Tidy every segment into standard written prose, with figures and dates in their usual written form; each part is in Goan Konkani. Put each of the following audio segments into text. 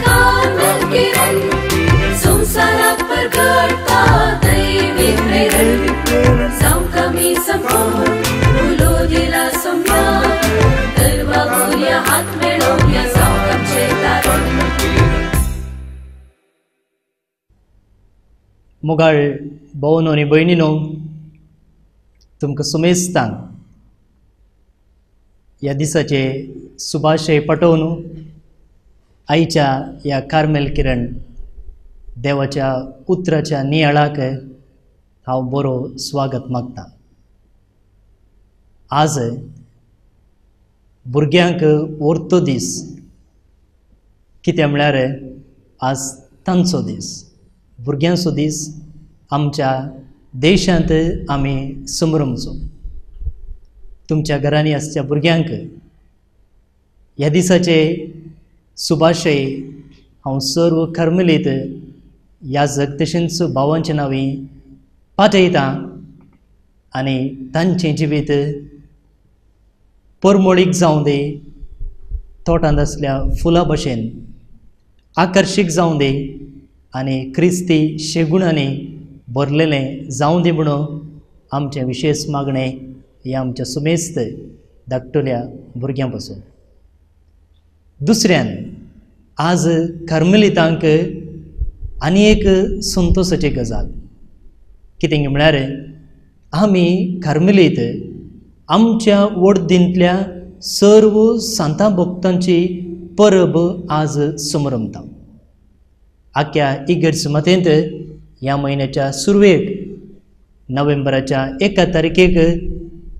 कार्मेल किरण संवसाराक परगटता दैवी प्रेरण जावंक आमी संपूर्ण उलो दिला सोम्या तर वागुया हात मेळोवया जावंक आमचें तारण. मोगाळ भावनो आनी भयणीनो, तुमकां सुमेस्तांक ह्या दिसाचे सुभाशय पटोवन आयच्या ह्या कार्मेल किरण देवाच्या उतराच्या नियाळाक हांव बरो स्वागत मागता. आज भुरग्यांक वर्तो दीस, कितें म्हळ्यार आज तांचो दीस, भुरग्यांचो दीस आमच्या देशांत आमी समरमचो. तुमच्या घरांनी आसच्या भुरग्यांक ह्या दिसाचे सुभाशय हांव सर्व कार्मेलीत याजक तशेंच भावांच्या नांवी पाठयतां आनी तांचें जिवीत परमळीक जावं दी, तोटांत आसल्या फुलां भशेन आकर्शीक जावं दी आनी क्रिस्ती शेगुणांनी भरलेलें जावं दी म्हणून आमचें विशेश मागणें हें आमच्या सुमेस्त धाकटुल्या भुरग्यां पासून. दुसऱ्यान आज कार्मेलितांक आनी एक संतोसाची गजाल कितें म्हळ्यार आमी कार्मेलीत आमच्या वडदींतल्या सर्व सांता भक्तांची परब आज समरमता. आख्या इगर्ज मातेंत ह्या म्हयन्याच्या सुरवेक नोव्हेंबराच्या 1 तारखेक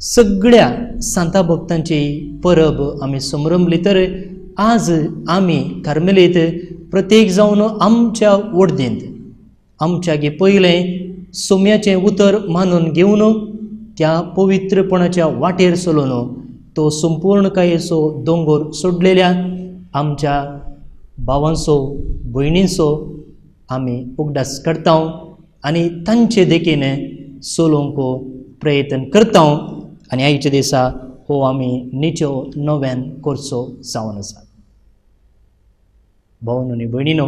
सगळ्या सांता भक्तांची परब आमी समरमली. तर आज आमी कार्मेलीत प्रत्येक जावन आमच्या वडदींत आमच्या गे पयलें सोम्याचें उतर मानून घेवन त्या पवित्रपणाच्या वाटेर चलोवन तो संपूर्णकायेचो दोंगोर सोडलेल्या आमच्या भावांचो भयणींचो आमी उगडास करता आनी तांचे देखीन चलोवंक प्रयत्न करता. आनी आयच्या दिसा हो आमी निचो नव्यान करचो जावन आसा. भावनो आनी भयणीनो,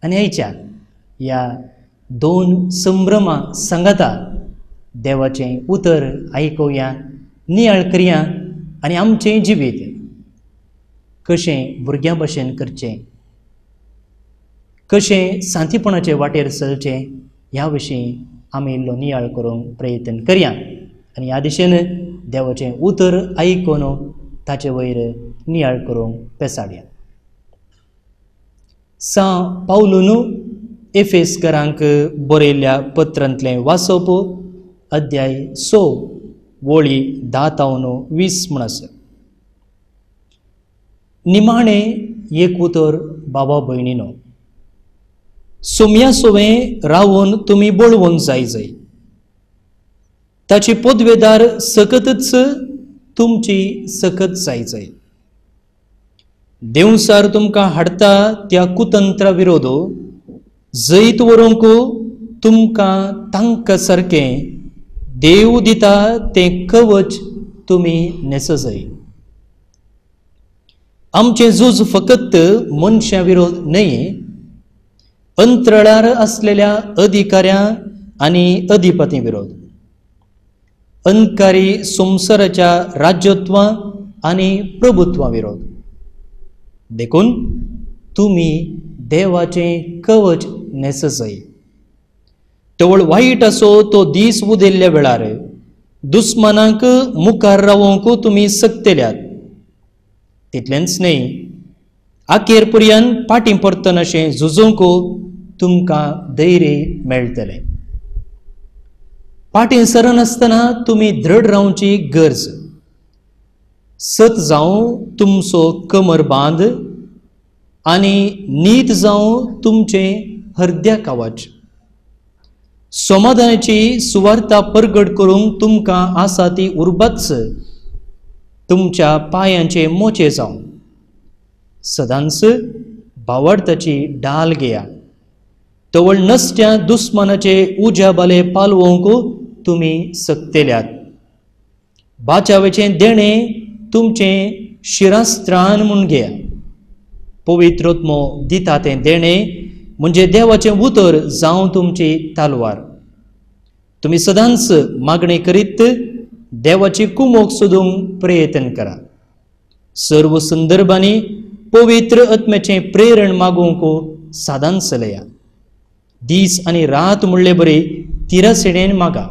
आनी आयच्या ह्या दोन संभ्रमा सांगाता देवाचें उतर आयकुया, नियाळ करया आनी आमचें जिवीत कशें भुरग्यां भशेन करचें, कशें सांतीपणाचे वाटेर चलचें ह्या विशीं आमी इल्लो नियाळ करूंक प्रयत्न करया आनी ह्या दिशेन देवाचें उतर आयकून ताचे वयर नियाळ करूंक पेसाडया. सां पावलून एफेसकरांक बरयल्ल्या पत्रांतलें वाचप अध्याय 6 वळी 10 तावन 20 म्हूण आसा. निमाणें एक उतर बाबा भयणीनो, सोम्या सोवें रावून तुमी बळवून जाय जाय, ताची पदवेदार सकतच तुमची सकत जाय जाय. देवसार तुमकां हाडटा त्या कुतंत्रा विरोध जैत व्हरूंक तुमकां तांकां सारकें देव दिता तें कवच तुमी न्हेसजाय. आमचें झूज फकत मनशां विरोध न्हय, अंतराळार आसलेल्या अधिकाऱ्यां आनी अधिपती विरोध, अंधकारी संवसाराच्या राज्यत्वां आनी प्रभुत्वा विरोध. देखून तुमी देवाचें कवच न्हेसजाय. तवळ वायट असो तो दीस उदेल्ल्या वेळार दुस्मानांक मुखार रावोवंक तुमी सक्तेल्यात. तितलेंच न्हय, आखेर पर्यंत फाटीं परतनाशें झुजूंक तुमकां धैर्य मेळटलें. फाटीं सरनासतना तुमी दृढ रावची गरज. सत जावं तुमचो कमर बांद आनी नीत जावं तुमचें हरद्या कवच. समाधानाची सुवार्ता परगट करूंक तुमकां आसा ती उर्बाच तुमच्या पांयांचे मोचे जावं. सदांच भावार्थाची ढाल घेया. तवळ नसत्या दुस्मानाचे उज्या बाले पालवंक तुमी सक्तेल्यात. बाचावेचें देणें तुमचें शिरास्त्रान म्हूण घेया. पवित्र आत्मो दिता तें देणें म्हणजे देवाचें उतर जावं तुमची तालवार. तुमी सदांच मागणी करीत देवाची कुमोक सोदूंक प्रयत्न करा. सर्व संदर्भांनी पवित्र आत्म्याचें प्रेरण मागूंक सादान चलया. दीस आनी रात म्हणले बरी तिरसेणेन मागा.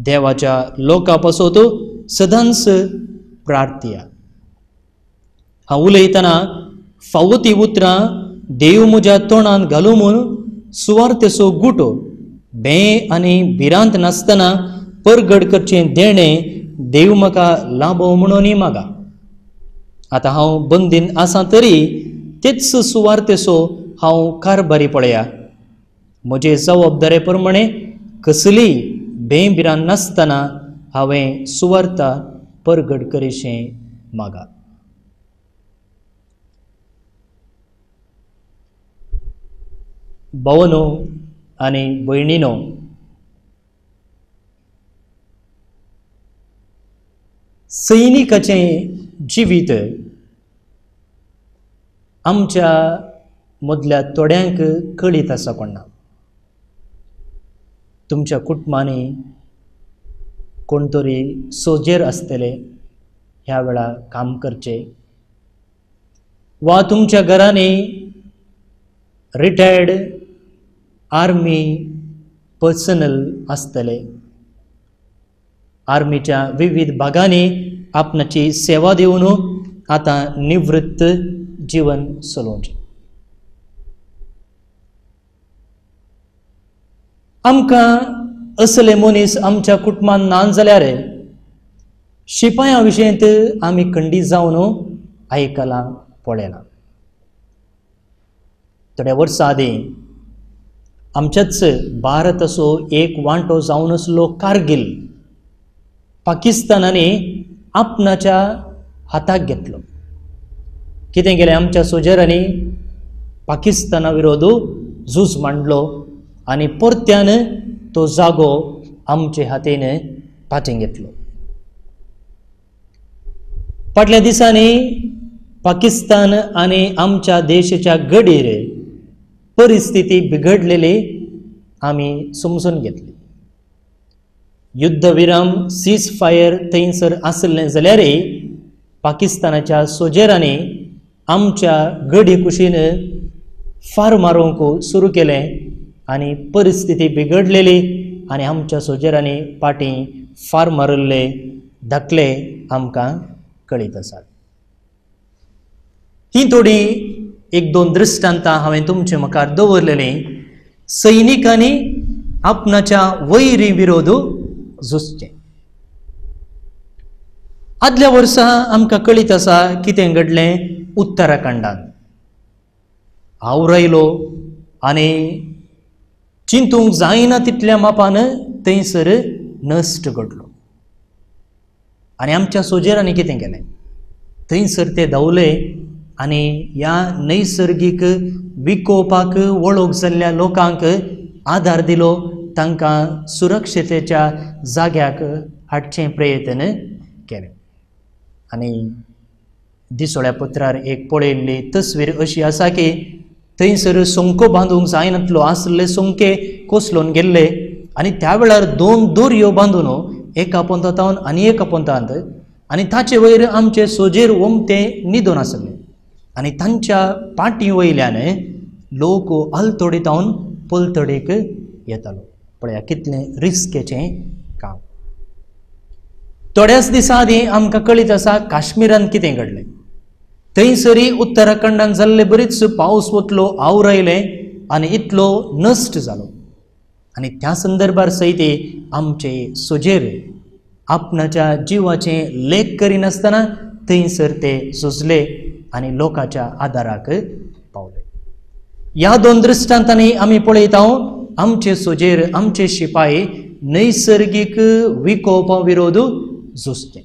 देवाच्या लोका पासत सदांच प्रार्थया. हांव उलयतना फावो ती उतरां देव म्हज्या तोंडांत घालूं म्हूण सुवार्थेचो गुटो बें आनी भिरांत नासतना परगट करचें देणें देव म्हाका लाभो म्हणून मागा. आतां हांव बंदीन आसा तरी तेच सुवार्थेचो हांव कारभारी पळया. म्हजे जबाबदारे प्रमाणे कसलीय बें भिरांत नासतना हांवें सुवार्ता परगट करीशें मागा. भावनो आनी भयणीनो, सैनिकाचें जिवीत आमच्या मदल्या थोड्यांक कळीत आसा कोणा. तुमच्या कुटुंबांनी कोण तरी सोजेर आसतले ह्या वेळार काम करचें, वा तुमच्या घरांनी रिटायर्ड आर्मी पर्सनल आसतले, आर्मीच्या विविध भागांनी आपणाची सेवा दिवन आतां निवृत्त जीवन चलोवचें. आमकां असले मनीस आमच्या कुटुंबान ना जाल्यार शिपायां विशयंत आमी खंडीत जावन आयकलां पळयलां. थोड्या वर्सां आदीं आमच्याच भारताचो एक वांटो जावन आसलो कारगिल पाकिस्तानांनी आपणाच्या हाताक घेतलो. कितें केलें आमच्या सोजरांनी पाकिस्ताना विरोध झूज मांडलो आनी परत्यान तो जागो आमचे हातीन पाटीं घेतलो. फाटल्या दिसांनी पाकिस्तान आनी आमच्या देशाच्या गडीर परिस्थिती बिघडलेली आमी समजून घेतली. युद्धविराम सीज फायर थंयसर आसलें जाल्यारय पाकिस्तानाच्या सोजेरांनी आमच्या गडी कुशीन फार मारूंक सुरू केलें आनी परिस्थिती बिघडलेली आनी आमच्या सोजेरांनी फाटीं फार मारिल्ले धाकले आमकां कळीत आसात. ही थोडी एक दोन दृश्टांतां हांवें तुमचे मुखार दवरलेलीं. सैनिकांनी आपणाच्या वैरी विरोध झुजचें. आदल्या वर्सा आमकां कळीत आसा कितें घडलें उत्तराखंडांत. हांव रायलो आनी चिंतूंक जायना तितल्या मापान थंयसर नश्ट घडलो आनी आमच्या सोजेरांनी कितें केलें, थंयसर ते धांवले आनी ह्या नैसर्गीक विकोपाक वळख जाल्ल्या लोकांक आदार दिलो, तांकां सुरक्षतेच्या जाग्याक हाडचें प्रयत्न केलें. आनी दिसोळ्या पत्रार एक पळयल्ली तस्वीर अशी आसा की थंयसर सोंको बांदूंक जायनातलो आसले सोंके कोसळून गेल्ले आनी त्या वेळार दोन दोरयो बांदून एका पोंतांत आनी एका पोंतांत आनी ताचे वयर आमचे सोजेर ओमते न्हिदून आसले आनी तांच्या पाटी वयल्यान लोक आलतोडीतावन पलतडीक येतालो. पळया कितलें रिस्केचें काम. थोड्याच दिसां आदीं आमकां कळीत आसा काश्मीरांत कितें घडलें. थंयसरी उत्तराखंडान जाल्ले बरीच पावस वतलो आवर आयलें आनी इतलो नश्ट जालो आनी त्या संदर्भार सयत आमचे सोजेर आपणाच्या जिवाचें लेख करिनासतना थंयसर ते झुजले आनी लोकांच्या आदाराक पावले. ह्या दोन दृश्टांतांनी आमी पळयता आमचे सोजेर आमचे शिपाय नैसर्गीक विकोपा विरोध झुजते.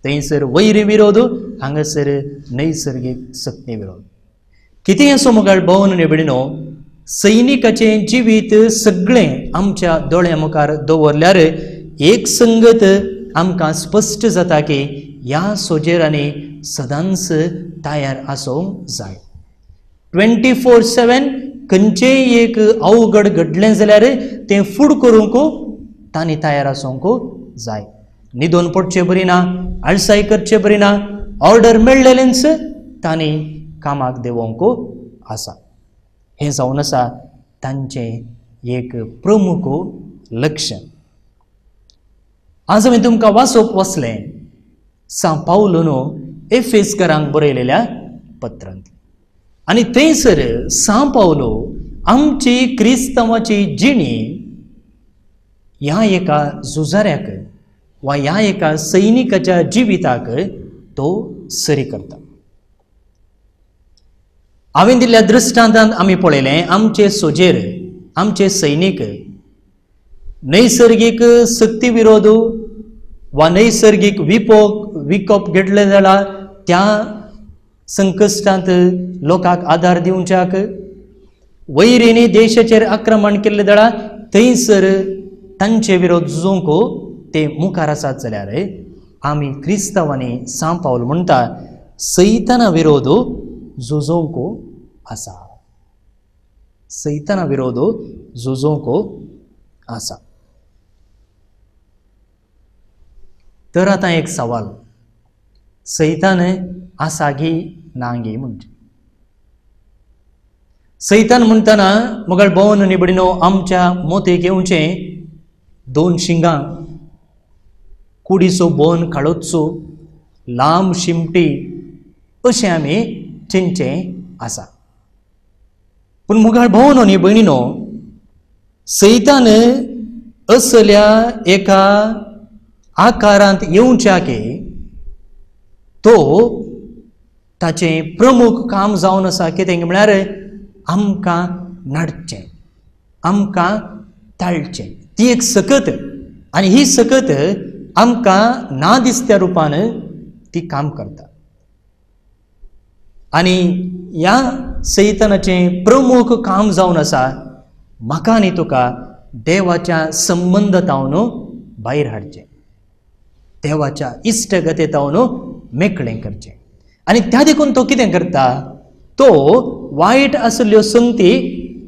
थंयसर वैरी विरोध, हांगासर नैसर्गीक शक्ती विरोध. कितें असो मुखार भोवन निबडिनो सैनिकाचें जिवीत सगळें आमच्या दोळ्या मुखार दवरल्यार एक संगत आमकां स्पश्ट जाता की ह्या सोजेरांनी सदांच तयार आसूंक जाय. 24/7 खंयचेय एक अवघड घडलें जाल्यार तें फूड करूंक तांणी तयार आसूंक जाय. न्हिदोन पडचें बरी ना, आळसाय करचें बरी ना, ऑर्डर मेळ्ळेलेंच तांणी कामाक देंवोंक आसा. हें जावन आसा तांचें एक प्रमुख लक्ष्य. आज हांवें तुमकां वाचोवप वचलें सां पावलो न्हू एफेसकरांक बरयलेल्या पत्रांत, आनी थंयसर सां पावलो आमची क्रिस्तांवाची जिणी ह्या एका झुजाऱ्याक वा ह्या एका सैनिकाच्या जिविताक तो सरी करता. हांवें दिल्ल्या दृश्टांतांत आमी पळयलें आमचे सोजेर आमचे सैनीक नैसर्गीक सक्ती विरोध वा नैसर्गीक विकोप घडले जाल्यार त्या संकश्टांत लोकांक आदार दिवच्याक, वैरींनी देशाचेर आक्रमण केल्लें जाल्यार थंयसर तांचे विरोध झुजोवंक ते मुखार आसात जाल्यार आमी क्रिस्तांवांनी सां पावल म्हणटा सैताना विरोध झुजोवंक आसा, सैताना विरोध झुजोवंक आसा. तर आतां एक सवाल, सैतान आसा गी ना गी म्हणजे? सैतान म्हणटना मगळ भोवन निबडिनो आमच्या मोतेक येवचें दोन शिंगां, कुडीचो बोन काळोचो, लांब शिमटी अशें आमी चिंतचें आसा. पूण मुगाळ भोवन न्ही भयणीनो, सैतान असल्या एका आकारांत येवच्याक तो ताचें प्रमुख काम जावन आसा कितें म्हळ्यार आमकां नाडचें, आमकां ताळचें. ती एक सकत, आनी ही सकत आमकां ना दिसत्या रुपान ती काम करता. आनी ह्या सैतानाचें प्रमुख काम जावन आसा म्हाका आनी तुका देवाच्या संबंदांत भायर हाडचें, देवाच्या इश्टगतेंत मेकळें करचें. आनी त्या देखून तो कितें करता, तो वायट आशिल्ल्यो संगती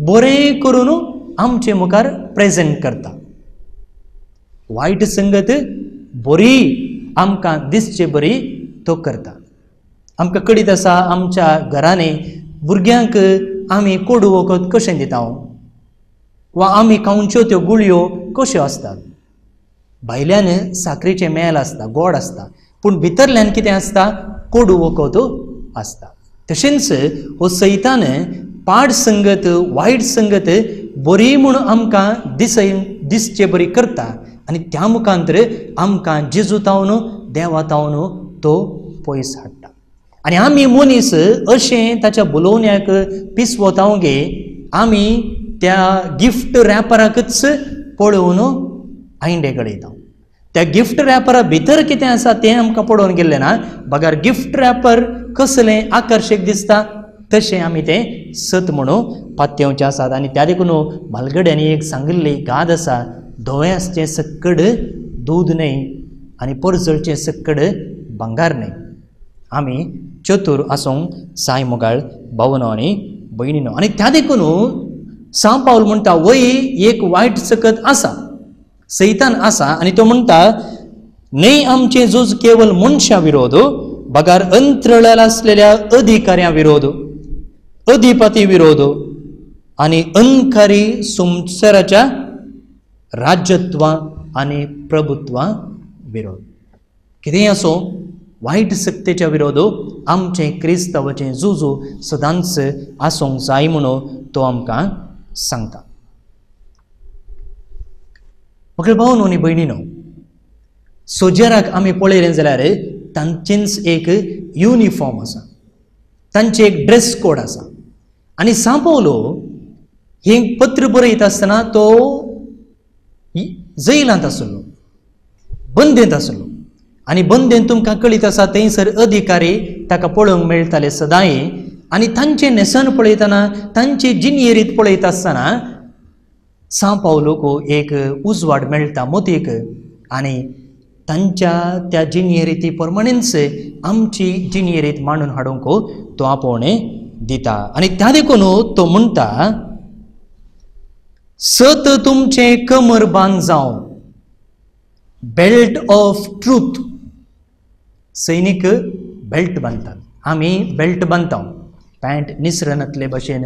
बरें करून आमचे मुखार प्रेजेंट करता. वायट संगत बरी आमकां दिसचे बरी तो करता. आमकां कळीत आसा आमच्या घरांनी भुरग्यांक आमी कोडू वखद कशें दिता वा आमी खावच्यो त्यो गुळयो कश्यो आसतात. भायल्यान साकरीचें मेल आसता, गोड आसता, पूण भितरल्यान कितें आसता, कोडू वखद आसता. तशेंच हो सैतान पाड संगत, वायट संगत बरी म्हूण आमकां दिसचे बरी करता आनी त्या मुखांतर आमकां जेजू तावन देवा तावन तो पयस हाडटा. आनी आमी मनीस अशें ताच्या बोलोवण्याक पिसवताव गे आमी त्या गिफ्ट रॅपराकच पळोवन आयंडे गळयता. त्या गिफ्ट रॅपरा भितर कितें आसा तें आमकां पळोवन गेल्लें ना, बगर गिफ्ट रॅपर कसलें आकर्शक दिसता तशें आमी तें सत म्हणून पात्येवचें आसात. आनी त्या देखून म्हालगड्यांनी एक सांगिल्ली गाद आसा, धवें आसचें सक्कड दूद न्हय आनी परजळचें सक्कड भांगार न्हय. आमी चतूर आसूंक जाय मोगाळ भावनो आनी भयणीनो. आनी त्या देखून सां पावल म्हणटा वय एक वायट सकत आसा, सैतान आसा, आनी तो म्हणटा न्हय आमचें झूज केवल मनशा विरोध बगार अंतरळाल आसलेल्या अधिकाऱ्यां विरोध, अधिपती विरोध आनी अंकारी संवसाराच्या राज्यत्वां आनी प्रभुत्वां विरोध. कितेंय आसूं, वायट सक्तेच्या विरोध आमचें क्रिस्तांवाचें झुजू सदांच आसूंक जाय म्हणून तो आमकां सांगता. म्हगेल्या भावनो आनी भयणीनो, सोजेराक आमी पळयलें जाल्यार तांचेंच एक युनिफॉर्म आसा, तांचें एक ड्रेस कोड आसा. आनी सां पावलो हें पत्र बरयता आसतना तो जैलांत आसलो, बंदेंत आसलो. आनी बंदेंत तुमकां कळीत आसा थंयसर अधिकारी ताका पळोवंक मेळटाले सदांय. आनी तांचें न्हेसण पळयतना, तांची जिणेरीत पळयता आसतना सां पावलोक एक उजवाड मेळटा मोतीक, आनी तांच्या त्या जिणये रिती प्रमाणेच आमची जिणये रीत मांडून हाडूंक तो आपोवणें दिता. आनी त्या देखून तो म्हणटा सत तुमचें कमर बांद जावं, बेल्ट ऑफ ट्रूथ. सैनीक बेल्ट बांदतात, आमी बेल्ट बांदता पॅन्ट निसरनातले भशेन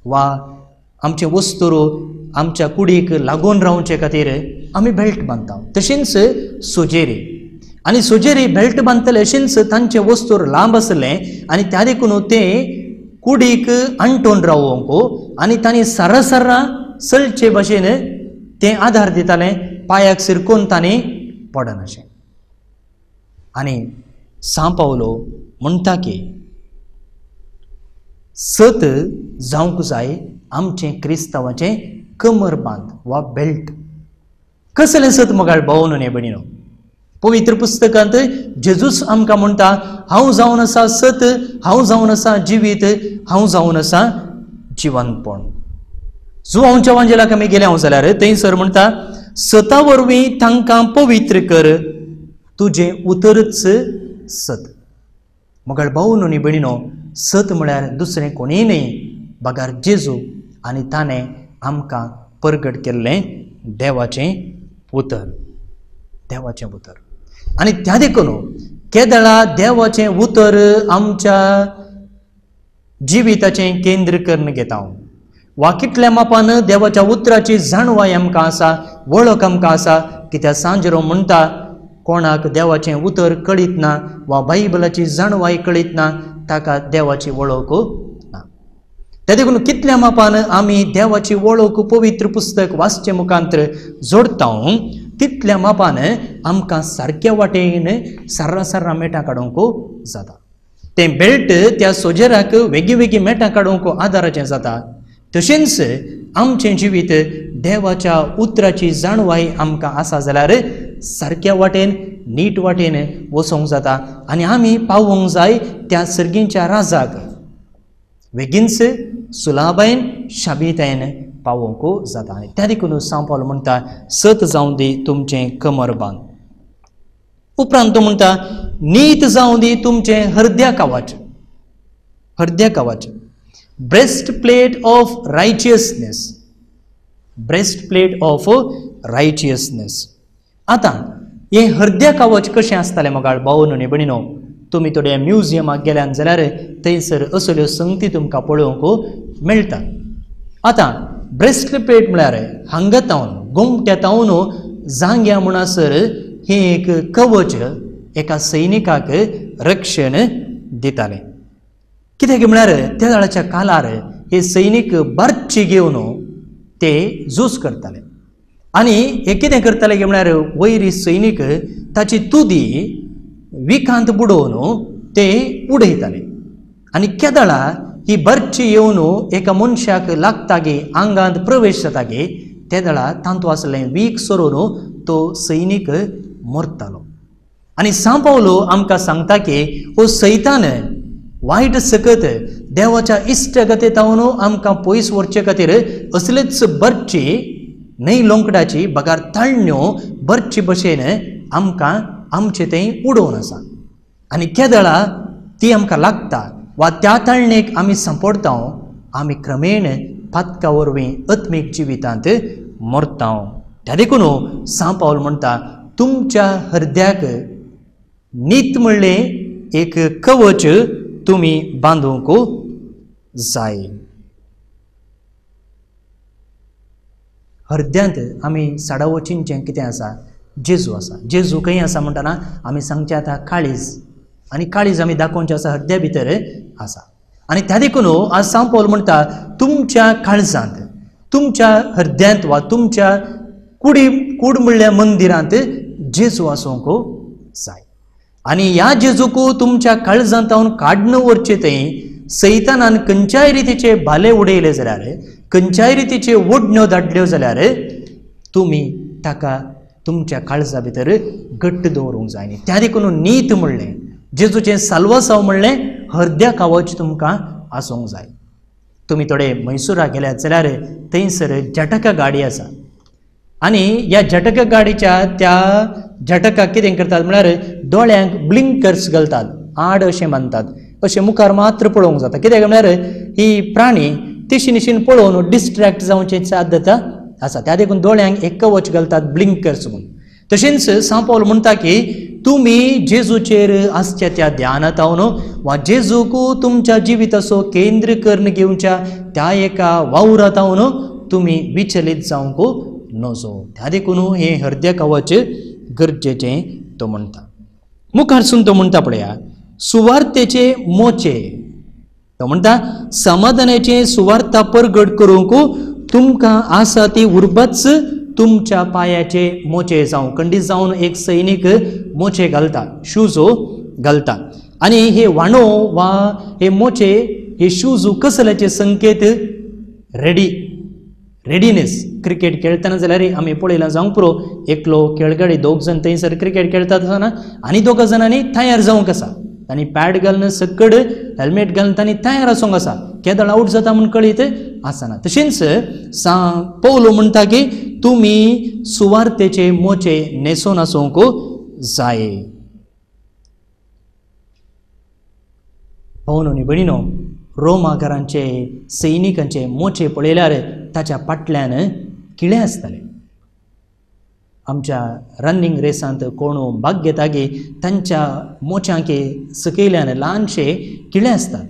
वा आमचे वस्तू आमच्या कुडीक लागून रावचे खातीर आमी बेल्ट बांदता. तशेंच सोजेरी आनी सोजेरी बेल्ट बांदतले अशेंच तांचे वस्तूर लांब आसलें आनी त्या देखून ते कुडीक अंटून रावोंक आनी तांणी सारा सारा चलचे भशेन ते आधार दिताले, पांयाक सिरकून तांणी पडनाशें. आनी सांव पावलो म्हणटा की सत जावंक जाय आमचें क्रिस्तांवाचें कमर बांद वा बेल्ट. कसलें सत मगाळ भावनो न्ही भयणीनो? पवित्र पुस्तकांत जेजूस आमकां म्हणटा हांव जावन आसा सत, हांव जावन आसा जिवीत, हांव जावन आसा जिवनपण. जुवांवच्या वांजेलाक आमी गेले हांव जाल्यार थंयसर म्हणटा सता वरवीं तांकां पवित्र कर, तुजें उतरच सत. मगाळ भावनो न्ही भयणीनो, सत म्हळ्यार दुसरें कोणीय न्हय बगार जेजू आनी ताणें आमकां परगट केल्लें देवाचें उतर, देवाचें उतर. आनी त्या देखून केदळा देवाचें उतर आमच्या जिविताचें केंद्र करून घेता वा कितल्या मापान देवाच्या उतराची जाणवाय आमकां आसा, वळख आमकां आसा. कित्याक सांजरो म्हणटा कोणाक देवाचें उतर कळीत ना वा बायबलाची जाणवाय कळीत ना ताका देवाची वळख ना. त्या देखून कितल्या मापान आमी देवाची वळख पवित्र पुस्तक वाचचे मुखांतर जोडता तितल्या मापान आमकां सारक्या वाटेन सार्रा सार्रा मेटां काडूंक जाता. तें बेल्ट त्या सोजेराक वेगळी वेगळी मेटां काडूंक आदाराचें जाता. तशेंच आमचें जिवीत देवाच्या उतराची जाणवाय आमकां आसा जाल्यार सारक्या वाटेन नीट वाटेन वचोंक जाता आनी आमी पावोंक जाय त्या सर्गींच्या राजाक वेगींच सुलाबायन शाबीतायन पावोवंक जाता. आनी त्या देखून सांव पावल म्हणटा सत जावं दी तुमचें कमर बांद. उपरांत तो म्हणटा नीत जावं दी तुमचें हृदया कवच, हृदया कवच, breastplate of righteousness, breastplate of righteousness. आतां हें हृदया कवच कशें आसतालें मगाळ भावनो न्ही भयणीनो? तुमी थोड्या म्युझियमाक गेल्यान जाल्यार थंयसर असल्यो संगती तुमकां पळोवंक मेळटा. आतां ब्रेस्ट प्लेट म्हळ्यार हांगा तावन गोमट्या तावन जांग्या म्हणसर हें एक कवच एका सैनिकाक रक्षण दितालें. कित्याक म्हळ्यार त्या वेळाच्या काळार हे सैनीक बारची घेवन ते झूज करताले आनी हे कितें करताले की म्हळ्यार वयरी सैनीक ताची तुदी विखांत बुडोवन ते उडयताले आनी केदळा ही बरची येवन एका मनशाक लागता गे आंगांत प्रवेश जाता गे तेदळा तांतू आसलें वीख सरून तो सैनीक मरतालो. आनी सांव पावलो आमकां सांगता की हो सैतान वायट सकत देवाच्या इश्टगते तावन आमकां पयस व्हरचे खातीर असलेच बरची न्हय लोंकडाची बगार ताळण्यो बरची भशेन आमकां आमचें तें उडोवन आसा आनी केदळा ती आमकां लागता वा त्या ताळणेक आमी सांपडटा आमी क्रमेण पातका वरवीं आत्मीक जिवितांत मरता. त्या देखून सांव पावल म्हणटा तुमच्या हृदयाक नीत म्हणलें एक कवच तुमी बांदूंक जाय. हृदयांत आमी साडावो चिंचें कितें आसा? जेजू आसा. जेजू खंय आसा म्हणटना आमी सांगचें आतां काळीज, आनी काळीज आमी दाखोवचें आसा हृदया भितर आसा. आनी त्या देखून आज सांव पावल म्हणटा तुमच्या काळजांत तुमच्या हृदयांत वा तुमच्या कुडी कूड म्हणल्या मंदिरांत जेजू आसूंक जाय. आनी ह्या जेजूक तुमच्या काळजांत काडून व्हरचें थंय सैतानान खंयच्याय रितीचे भाले उडयले जाल्यार खंयच्याय रितीचे ओडण्यो धाडल्यो जाल्यार तुमी ताका तुमच्या काळजा भितर घट्ट दवरूंक जाय. न्ही त्या देखून नीत म्हणलें जेजूचें साल्वासांव म्हणलें हृदया कवच तुमकां आसूंक जाय. तुमी थोडे मैसुराक गेल्यात जाल्यार थंयसर जटका गाडी आसा आनी ह्या जटका गाडीच्या त्या झटकाक कितें करतात म्हळ्यार दोळ्यांक ब्लिंकर्स घालतात, आड अशें मानतात, अशें मुखार मात्र पळोवंक जाता. कित्याक म्हळ्यार ही प्राणी तिशी निशीन पळोवन डिस्ट्रॅक्ट जावची साध्यता आसा, त्या देखून दोळ्यांक एक कवच घालतात ब्लिंकर्स म्हूण. तशेंच सांव पावल म्हणटा की तुमी जेजूचेर आसच्या त्या ध्यानांत वा जेजूक तुमच्या जिविताचो केंद्र करून घेवच्या त्या एका वावरांत तुमी विचलीत जावंक नजो. त्या देखून हें हृदय कवच गरजेचें तो म्हणटा. मुखारसून तो म्हणटा पळया सुवार्थेचे मोचे. तो म्हणटा समाधानाचे सुवार्था परगट करूंक तुमकां आसा ती उर्बाच तुमच्या पांयाचे मोचे जावं. खंडीत जावन एक सैनीक मोचे घालता, शूजो घालता आनी हे वाणो वा हे मोचे हे शूज कसल्याचे संकेत? Ready, readiness. क्रिकेट खेळटना जाल्यार आमी पळयलां जावंक पुरो, एकलो खेळगडी दोग जाण थंयसर क्रिकेट खेळटात आसतना आनी दोगा जाणांनी तयार जावंक आसा, तांणी पॅड घालून सकड हेल्मेट घालून तांणी तयार आसूंक आसा, केदळ आवट जाता म्हूण कळीत आसना. तशेंच पवलो म्हणटा की तुमी सुवार्थेचे मोचे न्हेसून आसूंक जाय. भावनो आनी भयणीनो, रोमाकारांचे सैनिकांचे मोचे पळयल्यार ताच्या फाटल्यान किळे आसताले. आमच्या रनिंग रेसांत कोण भाग घेता की तांच्या मोच्यांके सकयल्यान ल्हानशे किळे आसतात.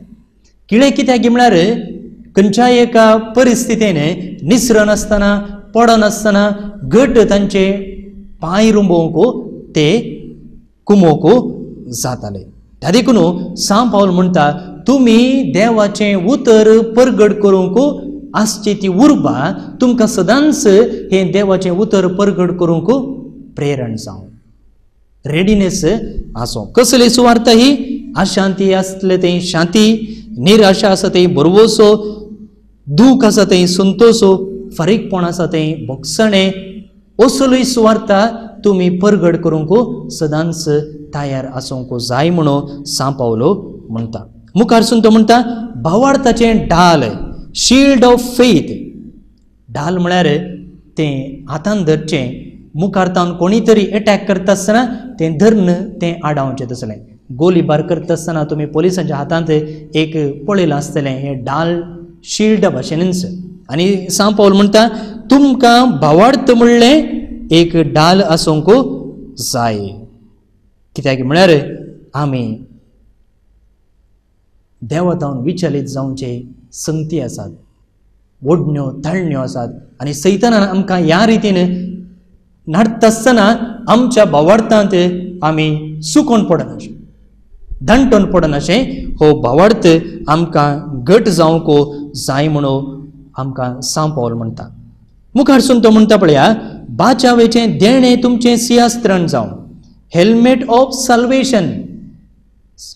किळे कित्याक म्हळ्यार खंयच्याय एका परिस्थितीन निसरनासतना पडनासतना घट तांचे पांय रुंबोवंक ते कुमोवंक जाताले. त्या देखून सांव पावल म्हणटा तुमी देवाचें उतर परगट करूंक आसची ती उर्बा तुमकां सदांच हें देवाचें उतर परगट करूंक प्रेरण जावं, रेडिनेस आसूं. कसली सुवार्थ ही? अशांती आसले थंय शांती, निराशा आसा थंय भरवसो, दूख आसा थंय संतोसो, फारीकपण आसा थंय भोगसणें, असली सुवार्था तुमी परगट करूंक सदांच तयार आसूंक जाय म्हणून सांव पावलो म्हणटा. मुखारसून तो म्हणटा भावार्थाचें ढाल, शिल्ड ऑफ फेथ. ढाल म्हळ्यार तें हातान धरचें, मुखार तावन कोणी तरी एटॅक करता आसतना तें धरून तें आडावचें. तसलें गोलीबार करता आसतना तुमी पोलिसांच्या हातांत एक पळयलां आसतलें हें ढाल शिल्डा भाशेनच. आनी सांव पावल म्हणटा तुमकां भावार्थ म्हणलें एक ढाल आसूंक जाय. कित्याक म्हळ्यार आमी देवातावन विचलीत जावचे संगती आसात, ओडण्यो ताळण्यो आसात आनी सैतानान आमकां ह्या रितीन नाडटा आसतना आमच्या भावार्थांत आमी सुकोवन पडनाशें, दांटोवन पडनाशें. हो भावार्थ आमकां घट जावंक जाय म्हणून आमकां सांव पावल म्हणटा. मुखारसून तो म्हणटा पळया बाचावेचें देणें तुमचें सियास्त्रण जावं, हेल्मेट ऑफ साल्वेशन.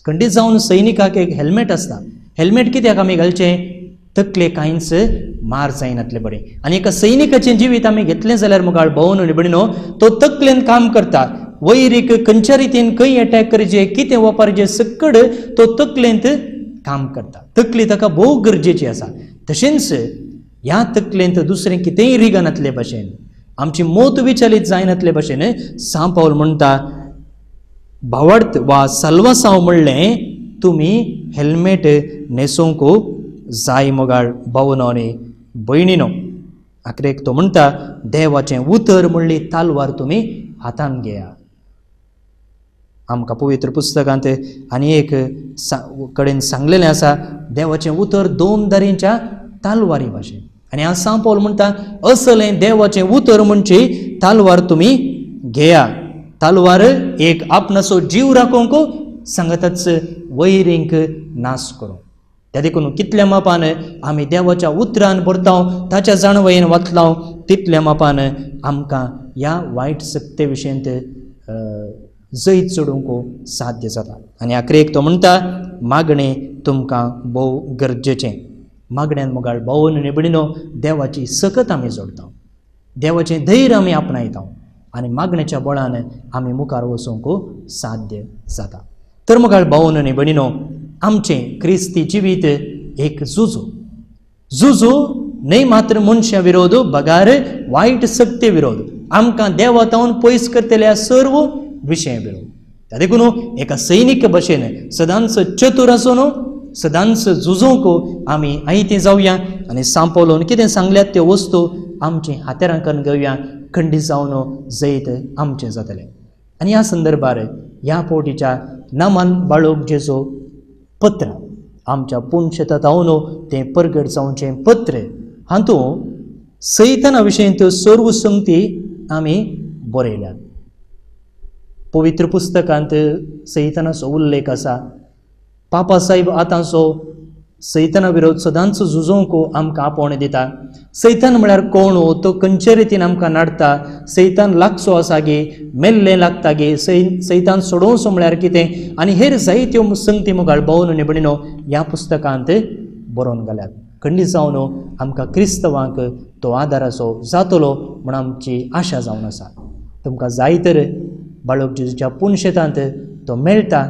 खंडीत जावन सैनिकाक एक हेल्मेट आसता. हेल्मेट कित्याक आमी घालचें? तकले कांयच मार जायनातले बरें. आनी एका सैनिकाचें जिवीत आमी घेतलें जाल्यार मुखार भोवन आनी भयणीनो तो तकलेन काम करता, वैरीक खंयच्या रितीन खंय एटॅक करचें, कितें वापरचें सकड तो तकलेंत काम करता. तकली ताका भोव गरजेची आसा. तशेंच ह्या तकलेंत दुसरें कितेंय रिगनातले भाशेन, आमची मोत विचलीत जायनातले भाशेन सांव पावल म्हणटा भावार्थ वा साल्वासांव म्हणलें तुमी हेल्मेट न्हेसूंक जाय. मोगाळ भावनो आनी भयणीनो, आखरेक तो म्हणटा देवाचें उतर म्हणली तालवार तुमी हातान घेया. आमकां पवित्र पुस्तकांत आनी एक कडेन सांगलेलें आसा देवाचें उतर दोन दारींच्या तालवारी भाशेन. आनी हांव सांव पावल म्हणटा असलें देवाचें उतर म्हणची तालवार तुमी घेया. तालवार एक आपणाचो जीव राखूंक सांगताच वैरींक नाश करूंक. त्या देखून कितल्या मापान आमी देवाच्या उतरान भरताव, ताच्या जाणवयेन वाचलाव, तितल्या मापान आमकां ह्या वायट सक्ते विशयंत जैत चडोवंक साध्य जाता. आनी आखरेक तो म्हणटा मागणें तुमकां भोव गरजेचें. मागण्यान मुखार भोवन आनी भयणीनो देवाची सकत आमी जोडटा, देवाचें धैर्य आमी आपणायता आनी मागण्याच्या बळान आमी मुखार वचूंक साध्य जाता. तर मुखार भोवन आनी भयणीनो आमचें क्रिस्ती जिवीत एक झुजो, झुजो न्हय मात्र मनशा विरोध बगार वायट सक्ते विरोध. आमकां देवातावन पयस करतल्या सर्व विशय विरोध. देखून एका सैनीक भशेन सदांच चतूर आसून सदांच झुजोवंक आमी आयती जावया आनी सांपवलोन कितें सांगल्यात त्यो वस्तू आमची हातेरां करून घेवया, खंडीत जावन जैत आमचें जातलें. आनी ह्या संदर्भार ह्या फावटीच्या नामान बाळोक जेजो पत्र आमच्या पुणशेतावन तें परगट जावचें पत्र हातूंत सैताना विशयंत सर्व संगती आमी बरयल्यात. पवित्र पुस्तकांत सैतानाचो उल्लेख आसा. पापा साहेब आतांचो सैताना विरोध सदांच झुजोवंक आमकां आपोवणें दिता. सैतान म्हळ्यार कोण, तो खंयचे रितीन आमकां नाडटा, सैतान लागचो आसा गे, मेल्लें लागता गे, सैतान सोडोवचो म्हळ्यार कितें आनी हेर जायत्यो संगती मुखार भोवन निबणिनो ह्या पुस्तकांत बरोवन घाल्यात. खंडीत जावन आमकां क्रिस्तवांक तो आदाराचो जातलो म्हूण आमची आशा जावन आसा. तुमकां जाय तर बाळोक जेजूच्या पुनशेतांत तो मेळटा,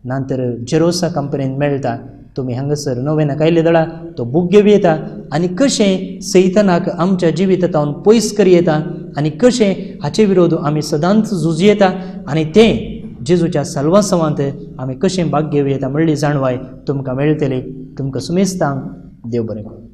ना तर जेरोसा कंपनीन मेळटा. तुमी हांगासर नवें कायले दळा तो बूक घेवं येता आनी कशें सैतानाक आमच्या जिवितांत पयस करी येता आनी कशें हाचे विरोध आमी सदांच झुजू येता आनी तें जेजूच्या साल्वासांवांत आमी कशें भाग घेवं येता म्हणली जाणवाय तुमकां मेळटली. तुमकां सुमेस्तांक देव बरें करूं.